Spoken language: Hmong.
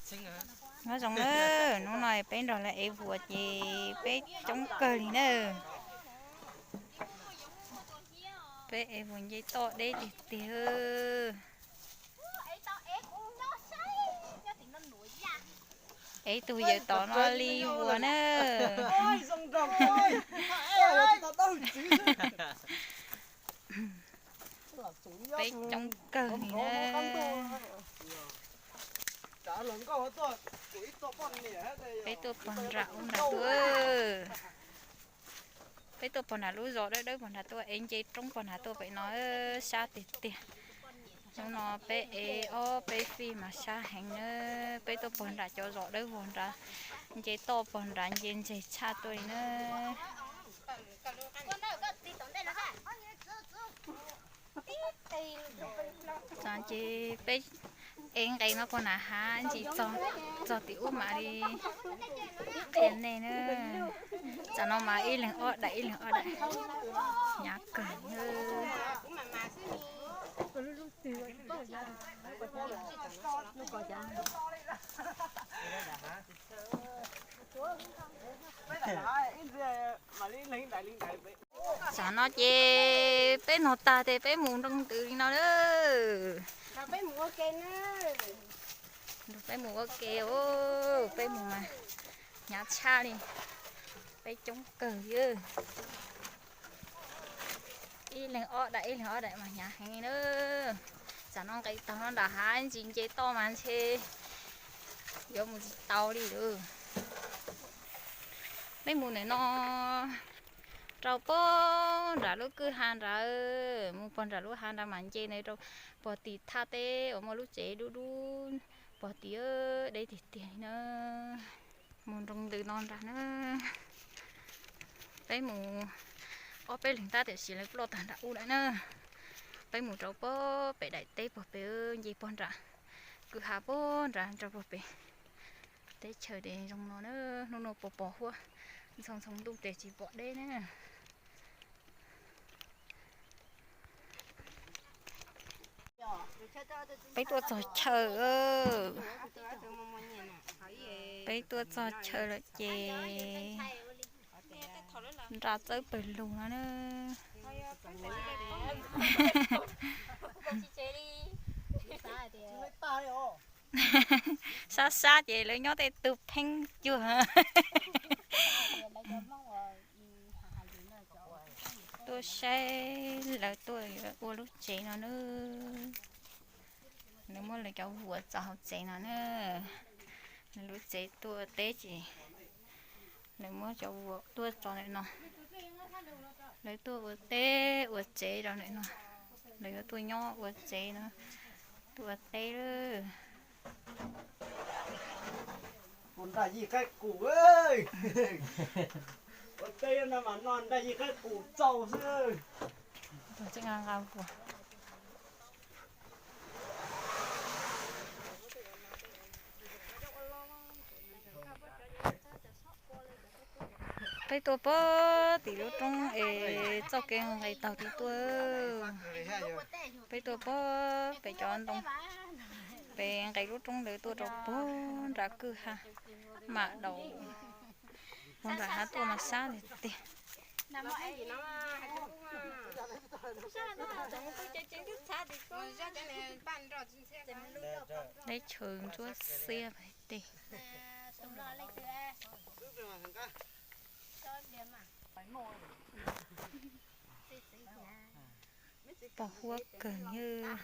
Nyob zoo na, hnub no peb nrog lawv ev vuas ces peb coob kawg li na. Peb ev vuas nce toj deb tiag tiag. Ev tus yawm tod no li vuas na. Peb coob kawg li na. Peb tuaj pog nram ub nrad tuaj. Peb tuaj pog nram lub zos dawb dawb pog nrad tuaj, ev nce roob pog nrad tuaj pem no, sab tiag tiag. Hnub no peb ev ob peb fij mas sab heev na. Peb tuaj pog nram cov zos dawb vog nrad, nce toj pog nrad nce ntseg tshaj tuaj li na. Ces peb ev nqe no pog nram hav ntsis txog tim ub mam li qhia nej na. Tsam no mas ib leeg ob daim ib leeg ob daim, hnyav kawg. Tsam no ces peb noj tag ces peb mus nroo ntws li no na. Nrog peb mus ua ke os, peb mus mas hnyav tshaj li. Peb coob kawg li. Ib leeg ob daim ib leeg ob daim mas hnyav heev li na. Tsam no nqis taug no nram hav ntsis nce toj mas ntshe yuav mus tsis tau li lawm. Peb mus ntawm no rau pog nram lub kwj ha nrad, mus pog nram lub hav nrad mas nce ntawd rau pog tim thaj teb uas muaj lub tsev dub dub pog tim deb tiag tiag li na. Mus nroo ntws no nrad na. Peb mus ob peb leeg tab tiam sis lawv ploj tag nram ub lawm na. Peb mus rau pog pem daim teb pog pem, nce pog nram kwj ha pog nrad rau pog pem. Teb chaws ces zoo no na, hnub no pos pos huab, ntxhoo ntxhoo ntuj ces tsis pom deb na. Peb tuaj txog chaw, peb tuaj txog chaw lawm ces nra txawb pawg lug no na. Sab sab ces lawv nyob tej tug pheeb cuag. Tuaj saib lawv tuaj ua lub tsev no na. Lawv muab lawv cov vuas txo hauv tsev no na. Lawv lub tsev tuaj teb ces lawv muab cov vuas tuaj tso ntawm no. Lawv tuaj ua teb ua tsev rau ntawm no. Lawv yuav tuaj nyob ua tsev no, tuaj ua teb lawm. Tus nrag yij qaib qus, ua teb no mas no nrag yij qaib qus txaus xwb. Peb tuaj pog tim lub roob es txoj kev nqis taug tim tuaj. Peb tuaj pog pem cov ntoo, pem nqis lub roob ntawd tuaj rau pog nram kwj ha, mam daus pog nram hav tuaj mas sab tiag tiag. Teb chaws ntsuab xiab tiag tiag. Pos huab kawg yawg.